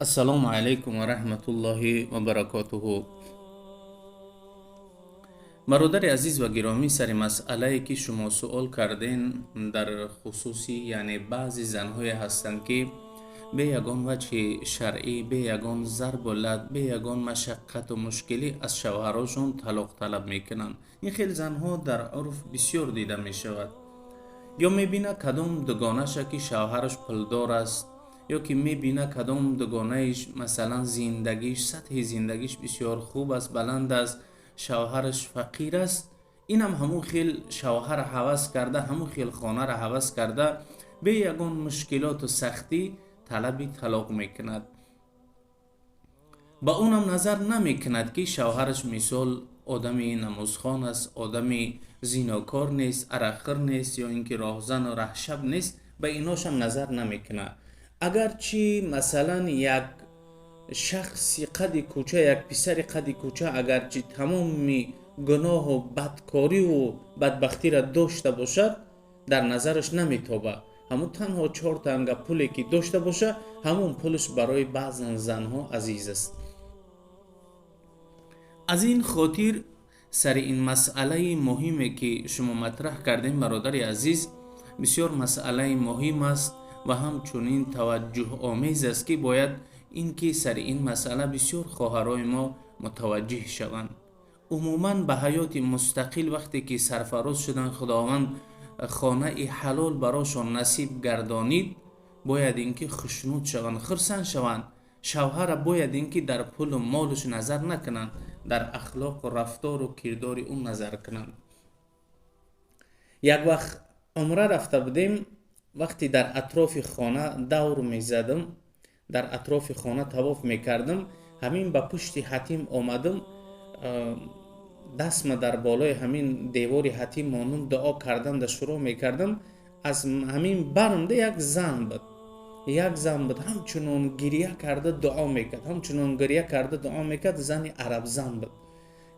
Ассалому алайкум ва раҳматуллоҳи ва баракотуҳу. Бародари азиз ва гиромӣ, сари масъалае ки шумо суол карден дар хусуси, яъне баъзе занҳое ҳастанд, ки бе ягон ваҷҳи шаръӣ, бе ягон зарбу лат, бе ягон машаққату мушкилӣ аз шавҳарошон талоқ талаб мекунанд. Ин хел занҳо дар урф бисёр дида мешавад. Ё мебина кадом дугонаша, ки шавҳараш пулдор аст, ё ки мебина кадом дугонаиш, масалан, зиндагиш, сатҳи зиндагиш бисёр хуб аст, баланд аст, шавҳараш фақир аст. Инам ҳамун хел шавҳара ҳавас карда, ҳамун хел хонара ҳавас карда, бе ягон мушкилоту сахтӣ талаби талоқ мекунад. Ба унам назар намекунад, ки шавҳараш, мисол, одами намозхон аст, одами зинокор нест, арақхӯр нест ё ин ки роҳзану раҳшаб нест. Ба иношам назар намекунад. Агарчи, масалан, як шахси қади кӯча, як писари қади кӯча, агарчи тамоми гуноҳу бадкориву бадбахтиро дошта бошад, дар назараш наметобад. Ҳамун танҳо чор танга пуле ки дошта боша, ҳамун пулаш барои баъзан занҳо азиз аст. Аз ин хотир сари ин масъалаи муҳиме ки шумо матраҳ кардем, бародари азиз, бисёр масъалаи муҳим аст ва ҳамчунин таваҷҷӯҳомез аст, ки бояд ин ки сари ин масъала бисёр хоҳарои мо мутаваҷҷиҳ шаванд. Умуман, ба ҳаёти мустақил вақте ки сарфароз шуданд, Худованд хонаи ҳалол барошон насиб гардонид, бояд ин ки хушнуд шаванд, хурсанд шаванд. Шавҳара бояд ин ки дар пулу молуш назар накунанд, дар ахлоқу рафтору кирдори ӯ назар кунанд. Як вақт умра рафта будем. Вақте дар атрофи хона давр мезадам, дар атрофи хона тавоф мекардам, ҳамин ба пушти ҳатим омадам, дастма дар болои ҳамин девори ҳатим мондум, дуо кардан да шурӯъ мекардам. Аз ҳамин бармда як зан буд, як зан буд, ҳамчунон гиря карда дуо мекард, ҳамчунон гиря карда дуо мекард. Зани арабзан буд,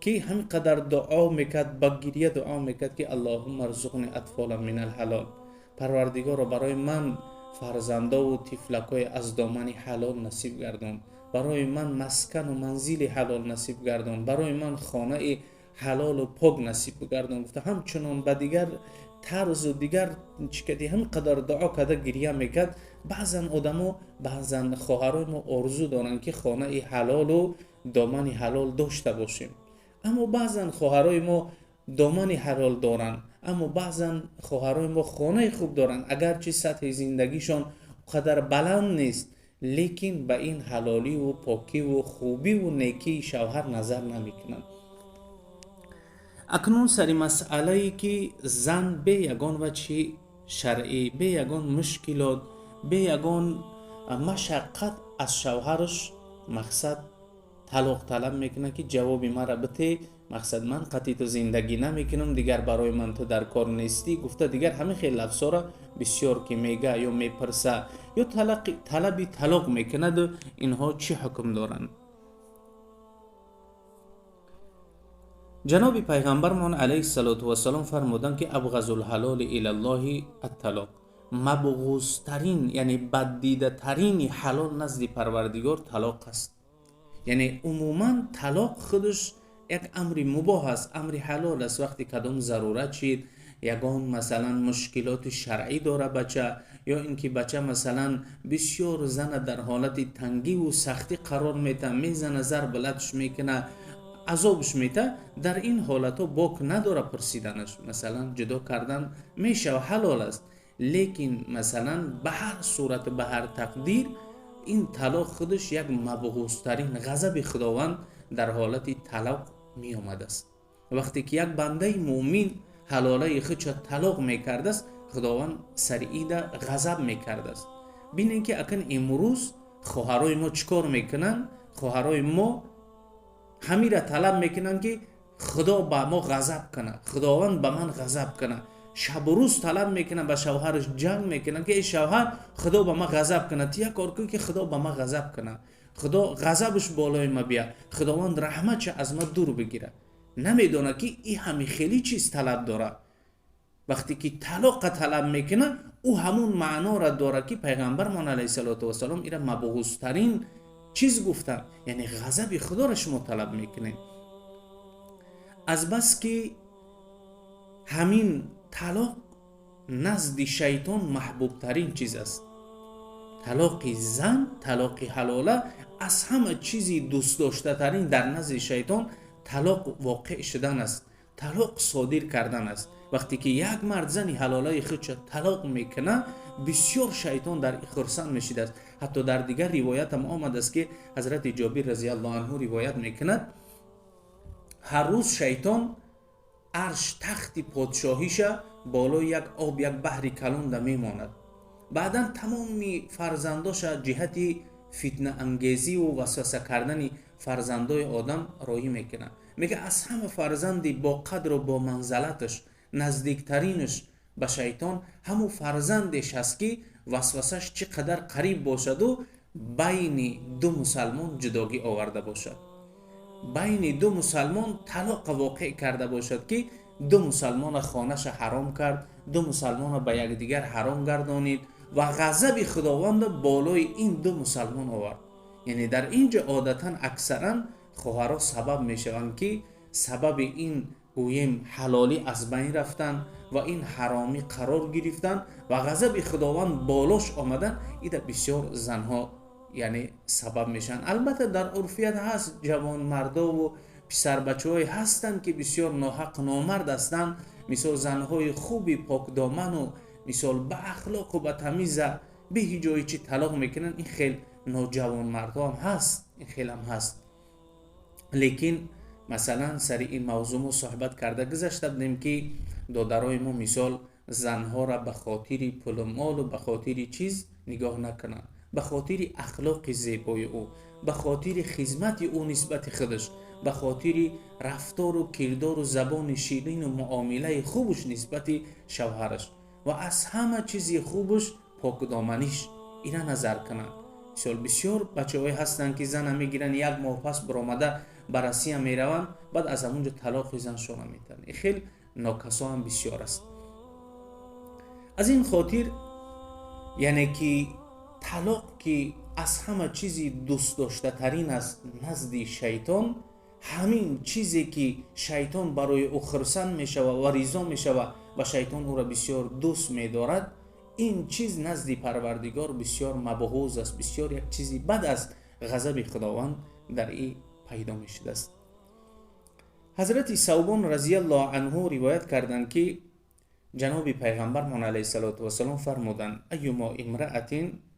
ки ҳамин қадар дуо мекард, ба гиря дуо мекард, ки "Аллоҳумма рзуқни атфола минал ҳалол", Парвардигоро, барои ман фарзандову тифлакҳои аз домани ҳалол насиб гардон, барои ман маскану манзили ҳалол насиб гардон, барои ман хонаи ҳалолу пок насиб бигардон, гуфта, ҳамчунон ба дигар тарзу дигар чӣ кади, ҳамин қадар дуо карда гиря мекард. Баъзан одамо, баъзан хоҳарои мо орзу доранд, ки хонаи ҳалолу домани ҳалол дошта бошем. Аммо баъзан хоҳарои мо домани ҳалол доранд, аммо баъзан хоҳарои мо хонаи хуб доранд, агарчи сатҳи зиндагишон қадар баланд нест, лекин ба ин ҳалоливу покиву хубиву некии шавҳар назар намекунанд. Акнун сари масъалае ки зан бе ягон ваҷҳи шаръӣ, бе ягон мушкилот, бе ягон машаққат аз шавҳараш, мақсад, талоқ талаб мекунад, ки ҷавоби мара бите, мақсад, ман қатъи ту зиндагӣ намекунам, дигар барои ман ту дар кор нестӣ, гуфта, дигар ҳамин хел лафзҳоро бисёр ки мега ё мепурса ё талаби талоқ мекунаду, инҳо чӣ ҳукм доранд? Ҷаноби пайғамбармон алайҳиссалоту вассалом фармуданд, ки абғазулҳалоли илаллоҳи атталоқ, мабғузтарин, яъне баддидатарини ҳалол назди Парвардигор талоқ аст. Яъне умуман талоқ худаш як амри мубоҳ аст, амри ҳалол аст. Вақте кадом зарурат шид, ягон, масалан, мушкилоти шаръӣ дора бача, ё ин ки бача, масалан, бисёр зана дар ҳолати тангиву сахтӣ қарор мета, мезана, зарб латш мекуна, азобш мета, дар ин ҳолатҳо бок надора пурсиданаш, масалан, ҷудо кардан мешава, ҳалол аст. Лекин, масалан, ба ҳар сурату ба ҳар тақдир ин талоқ худаш як мабғузтарин, ғазаби Худованд дар ҳолати талоқ меомадааст. Вақте ки як бандаи муъмин ҳалолаи худша талоқ мекардааст, Худованд сари ида ғазаб мекардааст. Бинем, ки акн имрӯз хоҳарои мо чӣ кор мекунанд. Хоҳарои мо ҳамира талаб мекунанд, ки Худо ба мо ғазаб кунад, Худованд ба ман ғазаб кунад. Шабу рӯз талаб мекунад, ба шавҳараш ҷанг мекунад, ки эй шавҳар, Худо ба ман ғазаб кунад, ту як кор кун, ки Худо ба ман ғазаб кунад, Худо ғазабаш болои ма бия, Худованд раҳматша аз ма дур бигирад. Намедонад, ки и ҳами хеле чиз талаб дорад. Вақте ки талоқа талаб мекунад, ӯ ҳамун маънора дорад, ки пайғамбармон алайҳиссалоту вассалом ира мабғузтарин Чиз гуфтанд, яъне ғазаби Худоро шумо талаб мекунед. Азбаски ҳамин талоқ назди шайтон маҳбубтарин чиз аст, талоқи зан, талоқи ҳалола аз ҳама чизи дӯстдоштатарин дар назди шайтон талоқ воқеъ шудан аст, талоқ содир кардан аст. Вақте ки як мард зани ҳалолаи худша талоқ мекунад, бисёр шайтон дар хурсанд мешидааст. Ҳатто дар дигар ривоятам омадааст, ки ҳазрати Ҷобир разиаллоҳу анҳу ривоят мекунад: ҳар рӯз шайтон арш, тахти подшоҳиша болои як об, як баҳри калонда мемонад. Баъдан тамоми фарзандоша ҷиҳати фитнаангезиву васваса кардани фарзандои одам роҳӣ мекунад. Мега, аз ҳама фарзанди бо қадру бо манзалаташ, наздиктаринаш ба шайтон ҳамун фарзандеш аст, ки васвасаш чӣ қадар қариб бошаду байни ду мусалмон ҷудогӣ оварда бошад, байни ду мусалмон талоқа воқеъ карда бошад, ки ду мусалмона хонаша ҳаром кард, ду мусалмона ба якдигар ҳаром гардонид ва ғазаби Худованда болои ин ду мусалмон овард. Яъне дар ин ҷо одатан аксаран хоҳарҳо сабаб мешаванд, ки сабаби ин, гӯем, ҳалолӣ аз байн рафтан ва ин ҳаромӣ қарор гирифтан ва ғазаби Худованд болош омадан. Ида бисёр занҳо, яъне, сабаб мешаванд. Албатта, дар урфият ҳаст, ҷавонмардову писарбачаҳое ҳастанд, ки бисёр ноҳақ, номард ҳастанд. Мисол, занҳои хуби покдоману, мисол, ба ахлоқу ба тамиза беҳиҷои чӣ талоқ мекунанд. Ин хел ноҷавонмардҳо ҳам ҳаст, ин хелам ҳаст. Лекин, масалан, сари ин мавзӯъ мо суҳбат карда гузашта будем, ки додарои мо, мисол, занҳоро ба хотири пулу молу ба хотири чиз нигоҳ накунанд, ба хотири ахлоқи зебои ӯ, ба хотири хизмати ӯ нисбати худаш, ба хотири рафтору кирдору забони ширину муомилаи хубаш нисбати шавҳараш ва аз ҳама чизи хубаш покдоманиш, ина назар кунанд. Мисол, бисёр бачаҳое ҳастанд, ки зана мегиранд, як моҳ пас баромада ба Россия мераванд, баъд аз ҳамунҷо талоқи заншона метаванд. Ин хел нокасо ҳам бисёр аст. Аз ин хотир, яъне ки талоқ, ки аз ҳама чизи дӯстдоштатарин аст назди шайтон, ҳамин чизе ки шайтон барои ӯ хурсанд мешавад ва ризо мешавад ва шайтон ӯро бисёр дӯст медорад, ин чиз назди Парвардигор бисёр мабғуз аст, бисёр як чизи бад аст, ғазаби Худованд дар и пайдо мешудааст. Ҳазрати Савбон разиаллоҳу анҳу ривоят карданд, ки ҷаноби пайғамбармон алайҳиссалоту вассалом фармуданд: أيما امرأة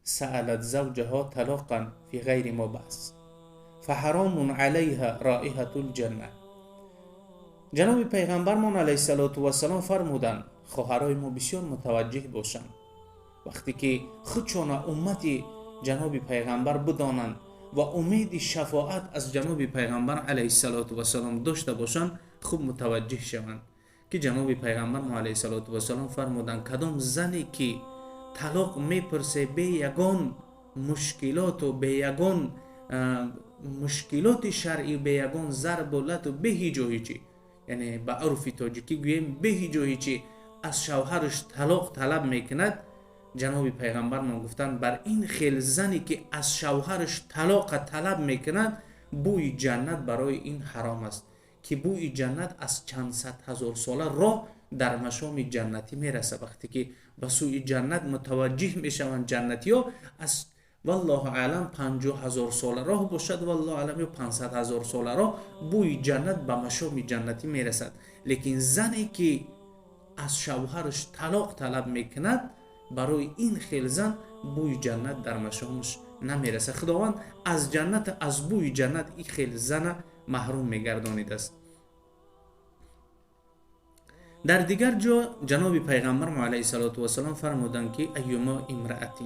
سألت زوجها طلاقا في غير ما بأس فحرام عليها رائحة الجنة. Ҷаноби пайғамбармон алайҳиссалоту вассалом фармуданд, хоҳарои мо бисёр мутаваҷҷеҳ бошанд, вақте ки худшона уммати ҷаноби пайғамбар бидонанд ва умеди шафоат аз ҷаноби пайғамбар алайҳиссалоту вассалом дошта бошанд, хуб мутаваҷҷеҳ шаванд, ки ҷаноби пайғамбармо алайҳиссалоту вассалом фармуданд: кадом зане ки талоқ мепурсе бе ягон мушкилоту бе ягон мушкилоти шаръӣ, бе ягон зарбу лату, бе ҳиҷу ҳичи, яъне ба урфи тоҷикӣ гӯем, бе ҳиҷу ҳичи аз шавҳараш талоқ талаб мекунад, ҷаноби пайғамбармон гуфтанд, бар ин хел зане ки аз шавҳараш талоқа талаб мекунад, бӯи ҷаннат барои ин ҳаром аст, ки бӯи ҷаннат аз чанд сад ҳазор сола роҳ дар машоми ҷаннатӣ мерасад. Вақте ки ба сӯи ҷаннат мутаваҷҷиҳ мешаванд ҷаннатиҳо, аз, валлоҳу аълам, 50 000 сола роҳ бошад, валлоҳу аълам, ё 500 000 сола роҳ бӯи ҷаннат ба машоми ҷаннатӣ мерасад. Лекин зане ки аз шавҳараш талоқ талаб мекунад, барои ин хел зан бӯи ҷаннат дар машомаш намерасад. Худованд аз ҷаннат, аз бӯи ҷаннат ин хел зана маҳрум мегардонидааст. Дар дигар ҷо ҷаноби пайғамбармо алайҳиссалоту вассалом фармуданд, ки أيما امرأة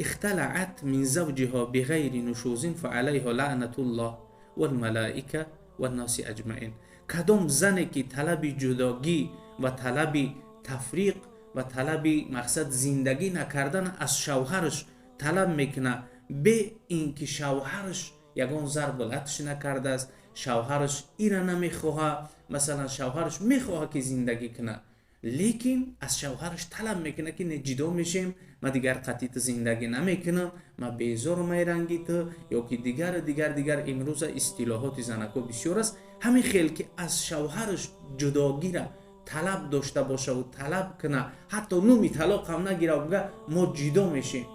اختلعت من زوجها بغير نشوز فعليها لعنة الله والملائكة والناس أجمعين. Кадом зане ки талаби ҷудогӣ ва талаби тафриқ ва талаби, мақсад, зиндагӣ накардан аз шавҳараш талаб мекунад, бе ин ки шавҳараш ягон зарбу латш накардааст, шавҳараш ира намехоҳад, масалан, шавҳараш мехоҳад, ки зиндагӣ кунад. Лекин аз шавҳараш талаб мекунад, ки не, ҷидо мешем, ман дигар қатъи ту зиндагӣ намекунам, ман безорум ай ранги ту, ё ки дигар, дигар, дигар. Имрӯза истилоҳоти занако бисёр аст. Ҳамин хел ки аз шавҳараш ҷудогира талаб дошта бошаву талаб куна, ҳатто нуми талоқ ҳам нагира, буга: «Мо ҷидо мешем,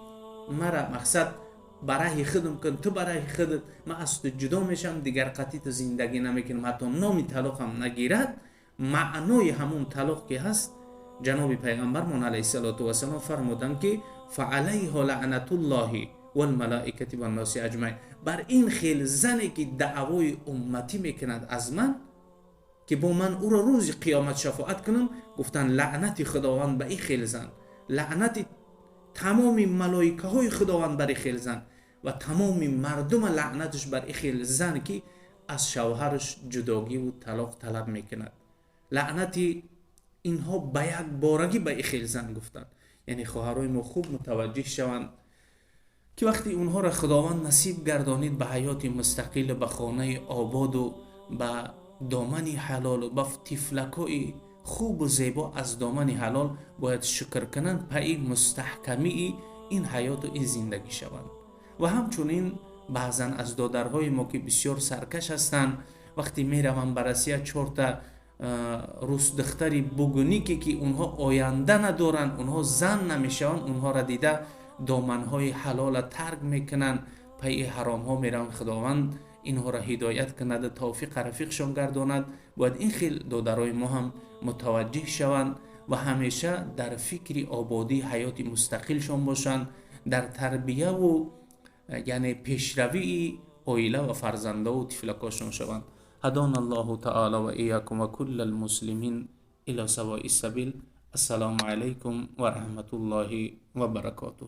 мара мақсад ба раҳи худам кун, ту ба раҳи худат, ман аз ту ҷудо мешам, дигар қатъи ту зиндагӣ намекунам», ҳатто номи талоқ ҳам нагирад, маънои ҳамун талоқ ки ҳаст, ҷаноби пайғамбармон алайҳиссалоту вассалом фармуданд, ки فعليها لعنة الله والملائكة والناس أجمعين. Бар ин хел зане ки даъвои умматӣ мекунад аз ман, ки бо ман ӯро рӯзи қиёмат шафоат кунам, гуфтанд: лаънати Худованд ба ин хел зан, лаънати тамоми малоикаҳои Худованд бар ин хел зан ва тамоми мардума лаънаташ бар ин хел зан, ки аз шавҳараш ҷудогиву талоқ талаб мекунад. Лаънати инҳо ба як борагӣ ба ин хел зан, гуфтанд. Яъне хоҳарои мо хуб мутаваҷҷеҳ шаванд, ки вақте онҳоро Худованд насиб гардонид ба ҳаёти мустақил, ба хонаи ободу ба домани ҳалолу ба тифлакои хубу зебо аз домани ҳалол, бояд шукр кунанд, пайи мустаҳкамии ин ҳаёту ин зиндагӣ шаванд. Ва ҳамчунин баъзан аз додарҳои мо, ки бисёр саркаш ҳастанд, вақте мераванд ба Россия, чорта русдухтари бугунике, ки онҳо оянда надоранд, онҳо зан намешаванд, онҳоро дида доманҳои ҳалола тарк мекунанд, пайи ҳаромҳо мераванд. Худованд инҳоро ҳидоят кунад, тавфиқа рафиқшон гардонад. Бояд ин хел додарои мо ҳам мутаваҷҷеҳ шаванд ва ҳамеша дар фикри ободии ҳаёти мустақилшон бошанд, дар тарбияву яъне пешравии оила ва фарзандову тифлакошон шаванд. هدانا الله تعالى وإياكم وكل المسلمين إلى سواء السبيل. السلام عليكم ورحمة الله وبركاته.